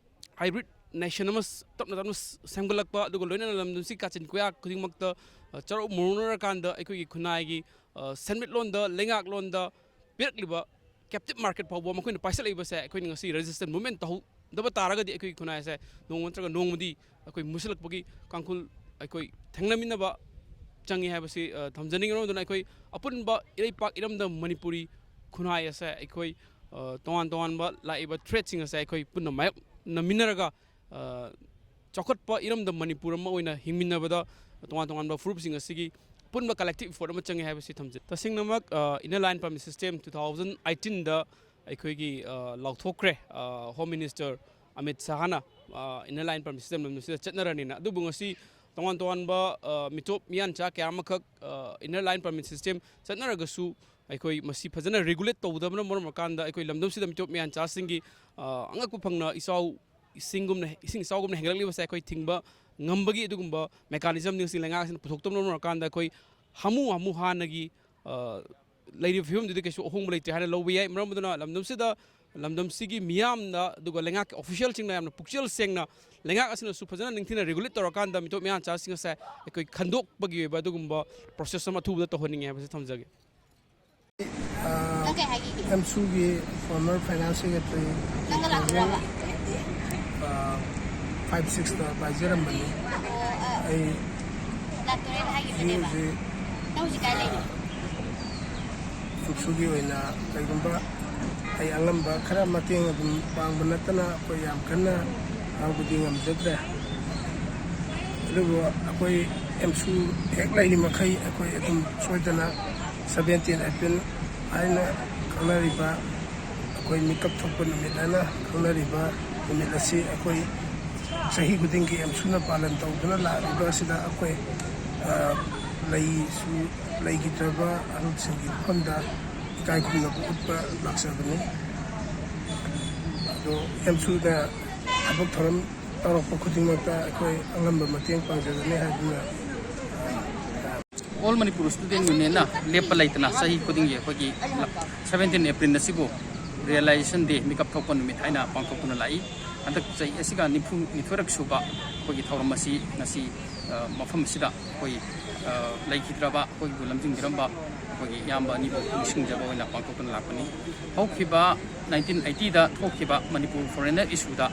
hybrid nation ꯑꯃ ꯇꯞꯅ ꯇꯞꯅ ꯁꯦꯝꯒꯠꯂꯛꯄ, ꯑꯗꯨꯒ ꯂꯣꯏꯅꯅ ꯂꯝꯗꯝꯁꯤ ꯀꯥꯆꯤꯟ ꯀꯣꯌꯥ ꯈꯨꯗꯤꯡꯃꯛꯇ, ꯑ, ꯆꯔꯧ ꯃꯔꯧꯅꯔꯀꯥꯟꯗ ꯑꯩꯈꯣꯏꯒꯤ ꯈꯨꯟꯅꯥꯏꯒꯤ, ꯑ, ꯁꯦꯟꯃꯤꯠꯂꯣꯟꯗ, ꯂꯩꯉꯥꯛꯂꯣꯟꯗ ꯄꯤꯔꯛꯂꯤꯕ ꯀꯦꯞꯇꯤꯞ ꯃꯥꯔꯀꯦꯠ ꯐꯥꯎꯕ ꯃꯈꯣꯏꯅ ꯄꯥꯏꯁꯤꯜꯂꯛꯏꯕꯁꯦ, ꯑꯩꯈꯣꯏꯅ ꯉꯁꯤ ꯔꯦꯖꯤꯁꯇꯦꯟꯁ ꯃꯨꯚꯃꯦꯟ ꯇꯧꯍꯧꯗꯕ ꯇꯥꯔꯒꯗꯤ ꯑꯩꯈꯣꯏꯒꯤ ꯈꯨꯟꯅꯥꯏ ꯑꯁꯦ ꯅꯣꯡꯃ ꯅꯠꯇ꯭ꯔꯒ ꯅꯣꯡꯃꯗꯤ ꯑꯩꯈꯣꯏ ꯃꯨꯁꯤꯜꯂꯛꯄꯒꯤ ꯀꯥꯡꯈꯨꯜ ꯑꯩꯈꯣꯏ ꯊꯦꯡꯅꯃꯤꯟꯅꯕ ꯆꯪꯉꯤ ꯍꯥꯏꯕꯁꯤ, ꯑ, ꯊꯝꯖꯅꯤꯡꯉꯤ꯫ ꯃꯔꯝ ꯑꯗꯨꯅ ꯑꯩꯈꯣꯏ ꯑꯄꯨꯟꯕ ꯏꯔꯩꯄꯥꯛ ꯏꯔꯝꯗꯝ ꯃꯅꯤꯄꯨꯔꯤ ꯈꯨꯟꯅꯥꯏ ꯑꯁꯦ ꯑꯩꯈꯣꯏ, ꯑ, ꯇꯣꯉꯥꯟ ꯇꯣꯉꯥꯟꯕ ꯂꯥꯛꯏꯕ ꯊ꯭ꯔꯦꯠꯁꯤꯡ ꯑꯁꯦ ꯑꯩꯈꯣꯏ ꯄꯨꯟꯅ ꯃꯥꯌꯣꯛꯅꯃꯤꯟꯅꯔꯒ, ꯑ, ꯆꯥꯎꯈꯠꯄ ꯏꯔꯝꯗꯝ ꯃꯅꯤꯄꯨꯔ ꯑꯃ ꯑꯣꯏꯅ ꯍꯤꯡꯃꯤꯟꯅꯕꯗ ꯇꯣꯉꯥꯟ ꯇꯣꯉꯥꯟꯕ ꯐꯨꯔꯨꯞꯁꯤꯡ ꯑꯁꯤꯒꯤ ꯑꯄꯨꯟꯕ ꯀꯂꯦꯛꯇꯤꯞ ꯏꯐꯣꯔꯠ ꯑꯃ ꯆꯪꯉꯦ ꯍꯥꯏꯕꯁꯤ ꯊꯝꯖꯩ꯫ ꯇꯁꯦꯡꯅꯃꯛ, ꯑ, Inner Line Permit System two thousand eighteenꯗ ꯑꯩꯈꯣꯏꯒꯤ, ꯑ, ꯂꯥꯎꯊꯣꯛꯈ꯭ꯔꯦ, ꯑ, ꯍꯣꯝ ꯃꯤꯅꯤꯁꯇꯔ ꯑꯃꯤꯠ ꯁꯥꯍꯅ, ꯑ, Inner Line Permit System ꯂꯝꯗꯝꯁꯤꯗ ꯆꯠꯅꯔꯅꯤꯅ꯫ ꯑꯗꯨꯕꯨ ꯉꯁꯤ ꯇꯣꯉꯥꯟ ꯇꯣꯉꯥꯟꯕ, ꯑ, ꯃꯤꯇꯣꯞ ꯃꯤꯌꯥꯟꯆꯥ ꯀꯌꯥ ꯑꯃꯈꯛ, ꯑ, Inner Line Permit System ꯆꯠꯅꯔꯒꯁꯨ ꯑꯩꯈꯣꯏ ꯃꯁꯤ ꯐꯖꯅ ꯔꯤꯒꯨꯂꯦꯠ ꯇꯧꯗꯕꯅ ꯃꯔꯝ ꯑꯣꯏꯔꯀꯥꯟꯗ ꯑꯩꯈꯣꯏ ꯂꯝꯗꯝꯁꯤꯗ ꯃꯤꯇꯣꯞ ꯃꯤꯌꯥꯟꯆꯥꯁꯤꯡꯒꯤ, ꯑ, ꯑꯉꯛꯄ ꯐꯪꯅ ꯏꯆꯥꯎ ꯏꯁꯤꯡꯒꯨꯝꯅ, ꯏꯁꯤꯡ ꯏꯆꯥꯎꯒꯨꯝꯅ ꯍꯦꯟꯒꯠꯂꯛꯂꯤꯕꯁꯦ ꯑꯩꯈꯣꯏ ꯊꯤꯡꯕ ꯉꯝꯕꯒꯤ ꯑꯗꯨꯒꯨꯝꯕ ꯃꯦꯀꯥꯅꯤꯖꯝꯁꯤꯡ ꯂꯩꯉꯥꯛ ꯑꯁꯤꯅ ꯄꯨꯊꯣꯛꯇꯕꯅ ꯃꯔꯝ ꯑꯣꯏꯔꯀꯥꯟꯗ ꯑꯩꯈꯣꯏ ꯍꯥꯃꯨ ꯍꯥꯃꯨ ꯍꯥꯟꯅꯒꯤ, ꯑ, ꯂꯩꯔꯤꯕ ꯐꯤꯕꯝꯗꯨꯗꯤ ꯀꯩꯁꯨ ꯑꯍꯣꯡꯕ ꯂꯩꯇ꯭ꯔꯦ ꯍꯥꯏꯅ ꯂꯧꯕ ꯌꯥꯏ꯫ ꯃꯔꯝ ꯑꯗꯨꯅ ꯂꯝꯗꯝꯁꯤꯗ, ꯂꯝꯗꯝꯁꯤꯒꯤ ꯃꯤꯌꯥꯝꯅ ꯑꯗꯨꯒ ꯂꯩꯉꯥꯛꯀꯤ ꯑꯣꯐꯤꯁꯤꯌꯦꯜꯁꯤꯡꯅ ꯌꯥꯝꯅ ꯄꯨꯛꯆꯦꯜ ꯁꯦꯡꯅ ꯂꯩꯉꯥꯛ ꯑꯁꯤꯅꯁꯨ ꯐꯖꯅ ꯅꯤꯡꯊꯤꯅ ꯔꯤꯒꯨꯂꯦꯠ ꯇꯧꯔꯀꯥꯟꯗ ꯃꯤꯇꯣꯞ ꯃꯤꯌꯥꯟꯆꯥꯁꯤꯡ ꯑꯁꯦ ꯑꯩꯈꯣꯏ ꯈꯟꯗꯣꯛꯄꯒꯤ ꯑꯣꯏꯕ ꯑꯗꯨꯒꯨꯝꯕ ꯄ꯭ꯔꯣꯁꯦꯁ ꯑꯃ ꯑꯊꯨꯕꯗ ꯇꯧꯍꯟꯅꯤꯡꯉꯦ ꯍꯥꯏꯕꯁꯤ ꯊꯝꯖꯒꯦ꯫ ꯅꯪ ꯀꯩ ꯍꯥꯏꯈꯤꯒꯦ? ꯑꯦꯝꯁꯨꯒꯤ ꯐꯣꯔꯃꯔ ꯐꯥꯏꯅꯥꯟꯁ ꯁꯦꯀ꯭ꯔꯦꯇꯔꯤ ꯅꯪꯒ ꯂꯥꯛꯄ꯭ꯔꯕ? ꯐꯥꯏꯚ ꯁꯤꯛꯁꯇ ꯄꯥꯏꯖꯔꯝꯕꯅꯤ꯫ ꯑꯩ ꯂꯥꯛꯇꯣꯔꯦꯅ ꯍꯥꯏꯈꯤꯕꯅꯦꯕ꯫ ꯍꯧꯖꯤꯛ ꯅꯪ ꯍꯧꯖꯤꯛ ꯀꯥꯏ ꯂꯩꯅꯣ? ꯑꯦꯝꯁꯨꯒꯤ ꯑꯣꯏꯅ ꯀꯩꯒꯨꯝꯕ ꯑꯩ ꯑꯉꯝꯕ ꯈꯔ ꯃꯇꯦꯡ ꯑꯗꯨꯝ ꯄꯥꯡꯕ ꯅꯠꯇꯅ ꯑꯩꯈꯣꯏ ꯌꯥꯝ ꯀꯟꯅ ꯍꯔꯥꯎꯕꯗꯤ ꯉꯝꯖꯗ꯭ꯔꯦ꯫ ꯑꯗꯨꯕꯨ ꯑꯩꯈꯣꯏ ꯑꯦꯝꯁꯨ ꯍꯦꯛ ꯂꯩꯔꯤ ꯃꯈꯩ ꯑꯩꯈꯣꯏ ꯑꯗꯨꯝ ꯁꯣꯏꯗꯅ ꯁꯕꯦꯟꯇꯤꯟ ꯑꯦꯄ꯭ꯔꯤꯜ ꯍꯥꯏꯅ ꯈꯪꯅꯔꯤꯕ, ꯑꯩꯈꯣꯏ ꯃꯤꯀꯞ ꯊꯣꯛꯄ ꯅꯨꯃꯤꯠ ꯍꯥꯏꯅ ꯈꯪꯅꯔꯤꯕ ꯅꯨꯃꯤꯠ ꯑꯁꯤ ꯑꯩꯈꯣꯏ ꯆꯍꯤ ꯈꯨꯗꯤꯡꯒꯤ ꯑꯦꯝꯁꯨꯅ ꯄꯥꯂꯟ ꯇꯧꯗꯨꯅ ꯂꯥꯛꯂꯤꯕ ꯑꯁꯤꯗ ꯑꯩꯈꯣꯏ, ꯑ, ꯂꯩꯁꯨ ꯂꯩꯈꯤꯗ꯭ꯔꯕ ꯑꯍꯜꯁꯤꯡꯒꯤ ꯃꯐꯝꯗ ꯏꯀꯥꯏ ꯈꯨꯝꯅꯕ ꯎꯠꯄ ꯂꯥꯛꯆꯕꯅꯤ꯫ ꯑꯗꯣ ꯑꯦꯝꯁꯨꯅ ꯊꯕꯛ ꯊꯧꯔꯝ ꯇꯧꯔꯛꯄ ꯈꯨꯗꯤꯡꯃꯛꯇ ꯑꯩꯈꯣꯏ ꯑꯉꯝꯕ ꯃꯇꯦꯡ ꯄꯥꯡꯖꯒꯅꯤ ꯍꯥꯏꯗꯨꯅ ꯑꯣꯜ ꯃꯅꯤꯄꯨꯔ ꯁ꯭ꯇꯨꯗꯦꯟ ꯌꯨꯅꯤꯌꯟꯅ ꯂꯦꯞꯄ ꯂꯩꯇꯅ ꯆꯍꯤ ꯈꯨꯗꯤꯡꯒꯤ ꯑꯩꯈꯣꯏꯒꯤ ꯁꯕꯦꯟꯇꯤꯟ ꯑꯦꯄ꯭ꯔꯤꯜ ꯑꯁꯤꯕꯨ ꯔꯤꯌꯦꯂꯥꯏꯖꯦꯁꯟ ꯗꯦ, ꯃꯤꯀꯞ ꯊꯣꯛꯄ ꯅꯨꯃꯤꯠ ꯍꯥꯏꯅ ꯄꯥꯡꯊꯣꯛꯇꯨꯅ ꯂꯥꯛꯏ꯫ ꯍꯟꯗꯛ ꯆꯍꯤ ꯑꯁꯤꯒ ꯅꯤꯐꯨ ꯅꯤꯊꯣꯏꯔꯛ ꯁꯨꯕ ꯑꯩꯈꯣꯏꯒꯤ ꯊꯧꯔꯝ ꯑꯁꯤ ꯉꯁꯤ ꯃꯐꯝ ꯑꯁꯤꯗ ꯑꯩꯈꯣꯏ ꯂꯩꯈꯤꯗ꯭ꯔꯕ, ꯑꯩꯈꯣꯏꯕꯨ ꯂꯝꯖꯤꯡꯕꯤꯔꯝꯕ ꯑꯩꯈꯣꯏꯒꯤ ꯏꯌꯥꯝꯕ ꯑꯅꯤꯕꯨ ꯅꯤꯡꯁꯤꯡꯖꯕ ꯑꯣꯏꯅ ꯄꯥꯡꯊꯣꯛꯇꯨꯅ ꯂꯥꯛꯄꯅꯤ꯫ ꯍꯧꯈꯤꯕ nineteen eighty ꯗ ꯊꯣꯛꯈꯤꯕ ꯃꯅꯤꯄꯨꯔ ꯐꯣꯔꯦꯅꯔ ꯏꯁꯨꯗ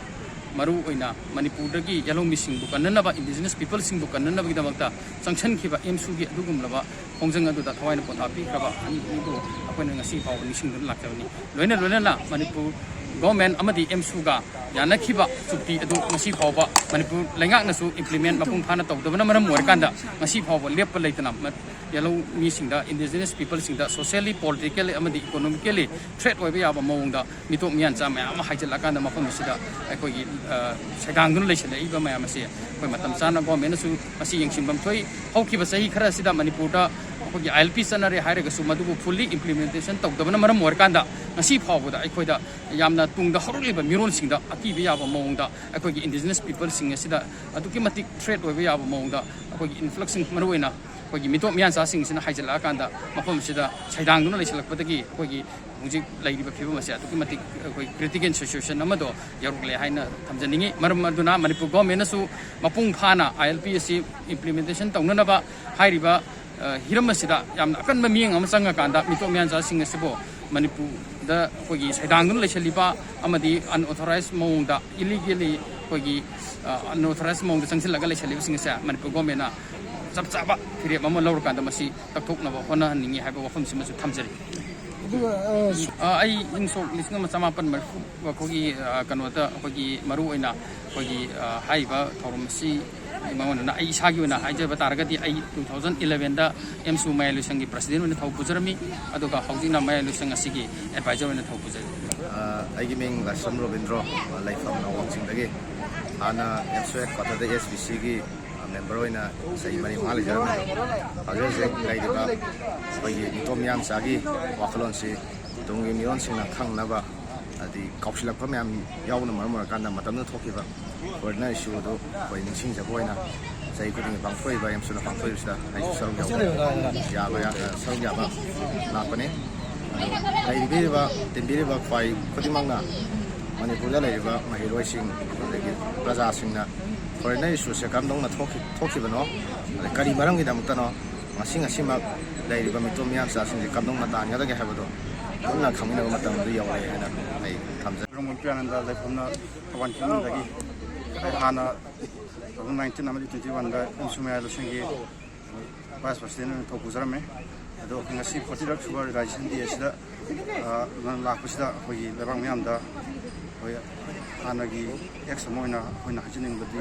ꯃꯔꯨ ꯑꯣꯏꯅ ꯃꯅꯤꯄꯨꯔꯗꯒꯤ ꯌꯦꯜꯍꯧꯃꯤꯁꯤꯡꯕꯨ ꯀꯟꯅꯅꯕ, ꯏꯟꯗꯤꯖꯤꯅꯁ ꯄꯤꯄꯜꯁꯤꯡꯕꯨ ꯀꯟꯅꯅꯕꯒꯤꯗꯃꯛꯇ ꯆꯪꯁꯤꯟꯈꯤꯕ ꯑꯦꯝꯁꯨꯒꯤ ꯑꯗꯨꯒꯨꯝꯂꯕ ꯈꯣꯡꯖꯪ ꯑꯗꯨꯗ ꯊꯋꯥꯏꯅ ꯄꯣꯊꯥ ꯄꯤꯈ꯭ꯔꯕ ꯑꯅꯤꯕꯨ ꯑꯩꯈꯣꯏꯅ ꯉꯁꯤ ꯐꯥꯎꯕ ꯅꯤꯡꯁꯤꯡꯗꯨꯅ ꯂꯥꯛꯆꯕꯅꯤ꯫ ꯂꯣꯏꯅ ꯂꯣꯏꯅꯅ ꯃꯅꯤꯄꯨꯔ ꯒꯣꯔꯃꯦꯟ ꯑꯃꯗꯤ ꯑꯦꯝꯁꯨꯒ ꯌꯥꯅꯈꯤꯕ ꯆꯨꯛꯇꯤ ꯑꯗꯨ ꯉꯁꯤ ꯐꯥꯎꯕ ꯃꯅꯤꯄꯨꯔ ꯂꯩꯉꯥꯛꯅꯁꯨ ꯏꯝꯄ꯭ꯂꯤꯃꯦꯟ ꯃꯄꯨꯡ ꯐꯥꯅ ꯇꯧꯗꯕꯅ ꯃꯔꯝ ꯑꯣꯏꯔꯀꯥꯟꯗ ꯉꯁꯤ ꯐꯥꯎꯕ ꯂꯦꯞꯄ ꯂꯩꯇꯅ ꯃ-, ꯌꯦꯜꯍꯧ ꯃꯤꯁꯤꯡꯗ, ꯏꯟꯗꯤꯖꯤꯅꯁ ꯄꯤꯄꯜꯁꯤꯡꯗ socially, politically ꯑꯃꯗꯤ economically threat ꯑꯣꯏꯕ ꯌꯥꯕ ꯃꯑꯣꯡꯗ ꯃꯤꯇꯣꯞ ꯃꯤꯌꯥꯟꯆꯥ ꯃꯌꯥꯝ ꯑꯃ ꯍꯥꯏꯖꯤꯜꯂꯛꯑꯀꯥꯟꯗ ꯃꯐꯝ ꯑꯁꯤꯗ ꯑꯩꯈꯣꯏꯒꯤ, ꯑ, ꯁꯩꯗꯥꯡꯗꯨꯅ ꯂꯩꯁꯤꯜꯂꯛꯏꯕ ꯃꯌꯥꯝ ꯑꯁꯤ ꯑꯩꯈꯣꯏ ꯃꯇꯝ ꯆꯥꯅ ꯒꯣꯔꯃꯦꯟꯅꯁꯨ ꯃꯁꯤ ꯌꯦꯡꯁꯤꯟꯐꯝ ꯊꯣꯛꯏ꯫ ꯍꯧꯈꯤꯕ ꯆꯍꯤ ꯈꯔ ꯑꯁꯤꯗ ꯃꯅꯤꯄꯨꯔꯗ ꯑꯩꯈꯣꯏꯒꯤ ILP ꯆꯠꯅꯔꯦ ꯍꯥꯏꯔꯒꯁꯨ ꯃꯗꯨꯕꯨ fully implementation ꯇꯧꯗꯕꯅ ꯃꯔꯝ ꯑꯣꯏꯔꯀꯥꯟꯗ ꯉꯁꯤ ꯐꯥꯎꯕꯗ ꯑꯩꯈꯣꯏꯗ ꯌꯥꯝꯅ ꯇꯨꯡꯗ ꯍꯧꯔꯛꯂꯤꯕ ꯃꯤꯔꯣꯜꯁꯤꯡꯗ ꯑꯀꯤꯕ ꯌꯥꯕ ꯃꯑꯣꯡꯗ, ꯑꯩꯈꯣꯏꯒꯤ ꯏꯟꯗꯤꯖꯤꯅꯁ ꯄꯤꯄꯜꯁꯤꯡ ꯑꯁꯤꯗ ꯑꯗꯨꯛꯀꯤ ꯃꯇꯤꯛ ꯊ꯭ꯔꯦꯠ ꯑꯣꯏꯕ ꯌꯥꯕ ꯃꯑꯣꯡꯗ ꯑꯩꯈꯣꯏꯒꯤ ꯏꯟꯐ꯭ꯂꯛꯁꯁꯤꯡ, ꯃꯔꯨꯑꯣꯏꯅ ꯑꯩꯈꯣꯏꯒꯤ ꯃꯤꯇꯣꯞ ꯃꯤꯌꯥꯟꯆꯥꯁꯤꯡꯁꯤꯅ ꯍꯥꯏꯖꯤꯜꯂꯛꯑꯀꯥꯟꯗ ꯃꯐꯝ ꯑꯁꯤꯗ ꯁꯩꯗꯥꯡꯗꯨꯅ ꯂꯩꯁꯤꯜꯂꯛꯄꯗꯒꯤ ꯑꯩꯈꯣꯏꯒꯤ ꯍꯧꯖꯤꯛ ꯂꯩꯔꯤꯕ ꯐꯤꯕꯝ ꯑꯁꯦ ꯑꯗꯨꯛꯀꯤ ꯃꯇꯤꯛ ꯑꯩꯈꯣꯏ ꯀ꯭ꯔꯤꯇꯤꯀꯦꯜ ꯁꯤꯆꯨꯋꯦꯁꯟ ꯑꯃꯗꯣ ꯌꯧꯔꯛꯂꯦ ꯍꯥꯏꯅ ꯊꯝꯖꯅꯤꯡꯉꯤ꯫ ꯃꯔꯝ ꯑꯗꯨꯅ ꯃꯅꯤꯄꯨꯔ ꯒꯣꯔꯃꯦꯟꯅꯁꯨ ꯃꯄꯨꯡ ꯐꯥꯅ ILP ꯑꯁꯤ ꯏꯝꯄ꯭ꯂꯤꯃꯦꯟꯇꯦꯁꯟ ꯇꯧꯅꯅꯕ ꯍꯥꯏꯔꯤꯕ, ꯑ, ꯍꯤꯔꯝ ꯑꯁꯤꯗ ꯌꯥꯝꯅ ꯑꯀꯟꯕ ꯃꯤꯠꯌꯦꯡ ꯑꯃ ꯆꯪꯉꯀꯥꯟꯗ ꯃꯤꯇꯣꯞ ꯃꯤꯌꯥꯟꯆꯥꯁꯤꯡ ꯑꯁꯤꯕꯨ ꯃꯅꯤꯄꯨꯔꯗ ꯑꯩꯈꯣꯏꯒꯤ ꯁꯩꯗꯥꯡꯗꯨꯅ ꯂꯩꯁꯜꯂꯤꯕ ꯑꯃꯗꯤ unauthorized ꯃꯑꯣꯡꯗ, illegally ꯑꯩꯈꯣꯏꯒꯤ, ꯑ, unauthorized ꯃꯑꯣꯡꯗ ꯆꯪꯁꯤꯜꯂꯒ ꯂꯩꯁꯜꯂꯤꯕꯁꯤꯡ ꯑꯁꯦ ꯃꯅꯤꯄꯨꯔ ꯒꯣꯔꯃꯦꯟꯅ ꯆꯞ ꯆꯥꯕ ꯐꯤꯔꯦꯞ ꯑꯃ ꯂꯧꯔꯀꯥꯟꯗ ꯃꯁꯤ ꯀꯛꯊꯣꯛꯅꯕ ꯍꯣꯠꯅꯍꯟꯅꯤꯡꯉꯤ ꯍꯥꯏꯕ ꯋꯥꯐꯝꯁꯤꯃꯁꯨ ꯊꯝꯖꯔꯤ꯫ ꯑꯗꯨꯒ, ꯑ, ꯑ, ꯑꯩ ꯏꯪ ꯁꯣꯛ ꯂꯤꯁꯤꯡ ꯑꯃ ꯆꯃꯥꯄꯟ ꯃꯔꯤꯐꯨ ꯑꯩꯈꯣꯏꯒꯤ, ꯑ, ꯀꯩꯅꯣꯗ ꯑꯩꯈꯣꯏꯒꯤ ꯃꯔꯨ ꯑꯣꯏꯅ ꯑꯩꯈꯣꯏꯒꯤ, ꯑ, ꯍꯥꯏꯔꯤꯕ ꯊꯧꯔꯝ ꯑꯁꯤ ꯃꯉꯣꯟꯗꯅ ꯑꯩ ꯏꯁꯥꯒꯤ ꯑꯣꯏꯅ ꯍꯥꯏꯖꯕ ꯇꯥꯔꯒꯗꯤ ꯑꯩ two thousand eleven ꯗ ꯑꯦꯝꯁꯨ ꯃꯌꯥꯏ ꯂꯣꯏꯁꯪꯒꯤ ꯄ꯭ꯔꯁꯤꯗꯦꯟ ꯑꯣꯏꯅ ꯊꯧ ꯄꯨꯖꯔꯝꯃꯤ, ꯑꯗꯨꯒ ꯍꯧꯖꯤꯛꯅ ꯃꯌꯥꯏ ꯂꯣꯏꯁꯪ ꯑꯁꯤꯒꯤ ꯑꯦꯗꯚꯥꯏꯖꯔ ꯑꯣꯏꯅ ꯊꯧ ꯄꯨꯖꯔꯤ꯫ ꯑ, ꯑꯩꯒꯤ ꯃꯤꯡ ꯂꯥꯏꯁ꯭ꯔꯝ ꯔꯣꯕꯤꯟꯗ꯭ꯔꯣ, ꯑ, ꯂꯩꯐꯝꯅ ꯋꯥꯡꯖꯤꯡꯗꯒꯤ꯫ ꯍꯥꯟꯅ ꯑꯦꯝꯁꯨ ꯍꯦꯗꯀ꯭ꯋꯥꯇꯔꯗ SBCꯒꯤ, ꯑ, ꯃꯦꯝꯕꯔ ꯑꯣꯏꯅ ꯆꯍꯤ ꯃꯔꯤ ꯃꯉꯥ ꯂꯩꯖꯔꯝꯃꯤ꯫ ꯍꯧꯖꯤꯛ ꯍꯧꯖꯤꯛ ꯂꯩꯔꯤꯕ ꯑꯩꯈꯣꯏꯒꯤ ꯃꯤꯇꯣꯞ ꯃꯤꯌꯥꯟꯆꯥꯒꯤ ꯋꯥꯈꯜꯂꯣꯟꯁꯤ ꯇꯨꯡꯒꯤ ꯃꯤꯔꯣꯟꯁꯤꯡꯅ ꯈꯪꯅꯕ, ꯍꯥꯏꯗꯤ ꯀꯥꯎꯁꯤꯜꯂꯛꯄ ꯃꯌꯥꯝ ꯌꯥꯎꯕꯅ ꯃꯔꯝ ꯑꯣꯏꯔꯀꯥꯟꯗ ꯃꯇꯝꯗꯨꯗ ꯊꯣꯛꯈꯤꯕ ꯐꯣꯔꯦꯅꯔ ꯏꯁꯨ ꯑꯗꯨ ꯑꯩꯈꯣꯏ ꯅꯤꯡꯁꯤꯡꯖꯕ ꯑꯣꯏꯅ ꯆꯍꯤ ꯈꯨꯗꯤꯡꯒꯤ ꯄꯥꯡꯊꯣꯛꯏꯕ, ꯑꯦꯝꯁꯨꯅ ꯄꯥꯡꯊꯣꯛꯏꯕꯁꯤꯗ ꯑꯩꯁꯨ ꯁꯔꯨꯛ ꯌꯥꯕ, ꯌꯥꯕ ꯌꯥ-, ꯁꯔꯨꯛ ꯌꯥꯕ ꯂꯥꯛꯄꯅꯤ꯫ ꯑꯗꯨ ꯂꯩꯕꯤꯔꯤꯕ, ꯇꯤꯟꯕꯤꯔꯤꯕ ꯈ꯭ꯋꯥꯏ ꯈꯨꯗꯤꯡꯃꯛꯅ, ꯃꯅꯤꯄꯨꯔꯗ ꯂꯩꯔꯤꯕ ꯃꯍꯩꯔꯣꯏꯁꯤꯡ ꯑꯗꯒꯤ ꯄ꯭ꯔꯖꯥꯁꯤꯡꯅ ꯐꯣꯔꯦꯟꯅꯔ ꯏꯁꯨꯁꯦ ꯀꯔꯝꯗꯧꯅ ꯊꯣꯛꯈꯤ-, ꯊꯣꯛꯈꯤꯕꯅꯣ, ꯑꯗꯩ ꯀꯔꯤ ꯃꯔꯝꯒꯤꯗꯃꯛꯇꯅꯣ, ꯉꯁꯤ ꯉꯁꯤꯃꯛ ꯂꯩꯔꯤꯕ ꯃꯤꯇꯣꯞ ꯃꯤꯌꯥꯝꯆꯥꯁꯤꯡꯁꯦ ꯀꯝꯗꯧꯅ ꯇꯥꯟꯒꯗꯒꯦ ꯍꯥꯏꯕꯗꯣ ꯄꯨꯟꯅ ꯈꯪꯃꯤꯟꯅꯕ ꯃꯇꯝꯗꯨ ꯌꯧꯔꯛꯑꯦ ꯍꯥꯏꯅ ꯑꯩ ꯊꯝꯖꯒꯦ꯫ ꯕ꯭ꯔꯍꯃ ꯄ꯭ꯔꯤꯌꯥꯅꯟꯗ ꯂꯩꯐꯝꯅ ꯊꯧꯕꯥꯜ ꯀꯤꯍꯣꯝꯗꯒꯤ꯫ ꯑꯩ ꯍꯥꯟꯅ two thousand nineteen ꯑꯃꯗꯤ twenty one ꯗ ꯏꯟꯁꯨ ꯃꯌꯥꯏ ꯂꯣꯏꯁꯪꯒꯤ vice president ꯑꯣꯏꯅ ꯊꯧ ꯄꯨꯖꯔꯝꯃꯦ꯫ ꯑꯗꯣ ꯉꯁꯤ forty ꯔꯛ ꯁꯨꯕ realization day ꯑꯁꯤꯗ, ꯑ, ꯂꯥꯛꯄꯁꯤꯗ ꯑꯩꯈꯣꯏꯒꯤ ꯂꯩꯕꯥꯛ ꯃꯤꯌꯥꯝꯗ ꯑꯩꯈꯣꯏ ꯍꯥꯟꯅꯒꯤ ex ꯑꯃ ꯑꯣꯏꯅ ꯑꯩꯈꯣꯏꯅ ꯍꯥꯏꯖꯅꯤꯡꯕꯗꯤ,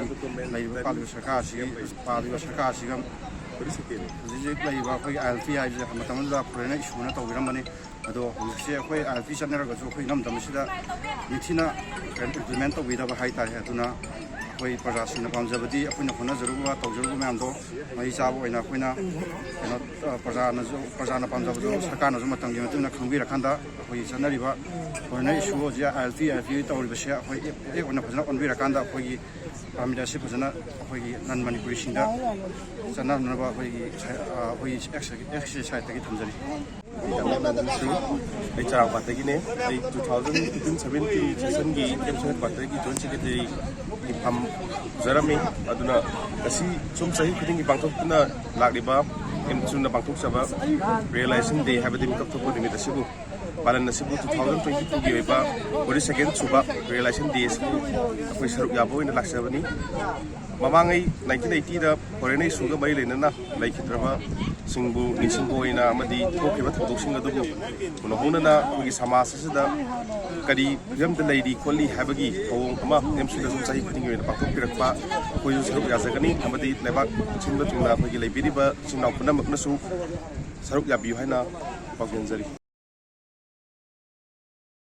ꯂꯩꯔꯤꯕ ꯄꯥꯜꯂꯤꯕ ꯁꯔꯀꯥꯔ ꯑꯁꯤꯒꯤ, ꯄꯥꯜꯂꯤꯕ ꯁꯔꯀꯥꯔ ꯑꯁꯤꯒ ꯍꯧꯖꯤꯛ ꯍꯧꯖꯤꯛ ꯂꯩꯔꯤꯕ ꯑꯩꯈꯣꯏꯒꯤ ILP ꯍꯥꯏꯕꯁꯦ ꯃꯇꯝ ꯑꯗꯨꯗ ꯐꯣꯔꯦꯟꯅꯔ ꯏꯁꯨꯅ ꯇꯧꯕꯤꯔꯝꯕꯅꯤ꯫ ꯑꯗꯣ ꯍꯧꯖꯤꯛꯁꯦ ꯑꯩꯈꯣꯏ ILP ꯆꯠꯅꯔꯒꯁꯨ ꯑꯩꯈꯣꯏ ꯏꯅꯝꯗꯝ ꯑꯁꯤꯗ ꯅꯤꯡꯊꯤꯅ implement ꯇꯧꯕꯤꯗꯕ ꯍꯥꯏꯇꯥꯔꯦ꯫ ꯑꯗꯨꯅ ꯑꯩꯈꯣꯏ ꯄ꯭ꯔꯖꯥꯁꯤꯡꯅ ꯄꯥꯝꯖꯕꯗꯤ ꯑꯩꯈꯣꯏꯅ ꯍꯣꯠꯅꯖꯔꯨꯕ, ꯇꯧꯖꯔꯨꯕ ꯃꯌꯥꯝꯗꯣ ꯃꯍꯩ ꯆꯥꯕ ꯑꯣꯏꯅ ꯑꯩꯈꯣꯏꯅ ꯀꯩꯅꯣ, ꯑ, ꯄ꯭ꯔꯖꯥꯅꯁꯨ, ꯄ꯭ꯔꯖꯥꯅ ꯄꯥꯝꯖꯕꯗꯣ ꯁꯔꯀꯥꯔꯅꯁꯨ ꯃꯇꯝꯒꯤ ꯃꯇꯨꯡ ꯏꯟꯅ ꯈꯪꯕꯤꯔꯀꯥꯟꯗ ꯑꯩꯈꯣꯏꯒꯤ ꯆꯠꯅꯔꯤꯕ ꯐꯣꯔꯦꯟꯅꯔ ꯏꯁꯨ ꯍꯧꯖꯤꯛ ILP, ILP ꯇꯧꯔꯤꯕꯁꯦ ꯑꯩꯈꯣꯏ ꯑꯦꯛ ꯑꯣꯏꯅ ꯐꯖꯅ ꯑꯣꯟꯕꯤꯔꯀꯥꯟꯗ ꯑꯩꯈꯣꯏꯒꯤ ꯄꯥꯝꯃꯤꯗ ꯑꯁꯤ ꯐꯖꯅ ꯑꯩꯈꯣꯏꯒꯤ non ꯃꯅꯤꯄꯨꯔꯤꯁꯤꯡꯗ ꯆꯠꯅꯅꯕ ꯑꯩꯈꯣꯏꯒꯤ ꯁ-, ꯑ, ꯑꯩꯈꯣꯏꯒꯤ ꯑꯦꯛꯁ-, ꯑꯦꯛꯁ ꯁꯥꯏꯠꯇꯒꯤ ꯊꯝꯖꯔꯤ꯫ ꯑꯩ ꯆꯔꯥꯡꯄꯥꯠꯇꯒꯤꯅꯦ꯫ ꯑꯩ two thousand fifteen seventeen session ꯒꯤ ꯑꯦꯝꯁꯨ headquarter ꯒꯤ joint secretary ꯒꯤ ꯐꯝ ꯄꯨꯖꯔꯝꯃꯤ꯫ ꯑꯗꯨꯅ ꯉꯁꯤ ꯁꯨꯝ ꯆꯍꯤ ꯈꯨꯗꯤꯡꯒꯤ ꯄꯥꯡꯊꯣꯛꯇꯨꯅ ꯂꯥꯛꯂꯤꯕ ꯑꯦꯝꯁꯨꯅ ꯄꯥꯡꯊꯣꯛꯆꯕ realization day ꯍꯥꯏꯕꯗꯤ ꯃꯤꯀꯞ ꯊꯣꯛꯄ ꯅꯨꯃꯤꯠ ꯑꯁꯤꯕꯨ, ꯄꯥꯂꯟ ꯑꯁꯤꯕꯨ two thousand twenty two ꯒꯤ ꯑꯣꯏꯕ forty second ꯁꯨꯕ realization day ꯑꯁꯤꯕꯨ ꯑꯩꯈꯣꯏ ꯁꯔꯨꯛ ꯌꯥꯕ ꯑꯣꯏꯅ ꯂꯥꯛꯆꯕꯅꯤ꯫ ꯃꯃꯥꯡꯉꯩ nineteen eighty ꯗ ꯐꯣꯔꯦꯟꯅꯔ ꯏꯁꯨꯒ ꯃꯔꯤ ꯂꯩꯅꯅ ꯂꯩꯈꯤꯗ꯭ꯔꯕꯁꯤꯡꯕꯨ ꯅꯤꯡꯁꯤꯡꯕ ꯑꯣꯏꯅ ꯑꯃꯗꯤ ꯊꯣꯛꯈꯤꯕ ꯊꯧꯗꯣꯛꯁꯤꯡ ꯑꯗꯨꯕꯨ ꯎꯅꯍꯧꯅꯅ ꯑꯩꯈꯣꯏꯒꯤ ꯁꯃꯥꯖ ꯑꯁꯤꯗ ꯀꯔꯤ ꯐꯤꯕꯝꯗ ꯂꯩꯔꯤ ꯈꯣꯠꯂꯤ ꯍꯥꯏꯕꯒꯤ ꯊꯧꯑꯣꯡ ꯑꯃ ꯑꯦꯝꯁꯨꯗ ꯁꯨꯝ ꯆꯍꯤ ꯈꯨꯗꯤꯡꯒꯤ ꯑꯣꯏꯅ ꯄꯥꯡꯊꯣꯛꯄꯤꯔꯛꯄ ꯑꯩꯈꯣꯏꯁꯨ ꯁꯔꯨꯛ ꯌꯥꯖꯒꯅꯤ꯫ ꯑꯃꯗꯤ ꯂꯩꯕꯥꯛ ꯁꯤꯟꯕ ꯊꯨꯡꯅ ꯑꯩꯈꯣꯏꯒꯤ ꯂꯩꯕꯤꯔꯤꯕ ꯏꯆꯤꯟ ꯏꯅꯥꯎ ꯄꯨꯝꯅꯃꯛꯅꯁꯨ ꯁꯔꯨꯛ ꯌꯥꯕꯤꯌꯨ ꯍꯥꯏꯅ ꯄꯥꯎꯖꯦꯜꯖꯔꯤ꯫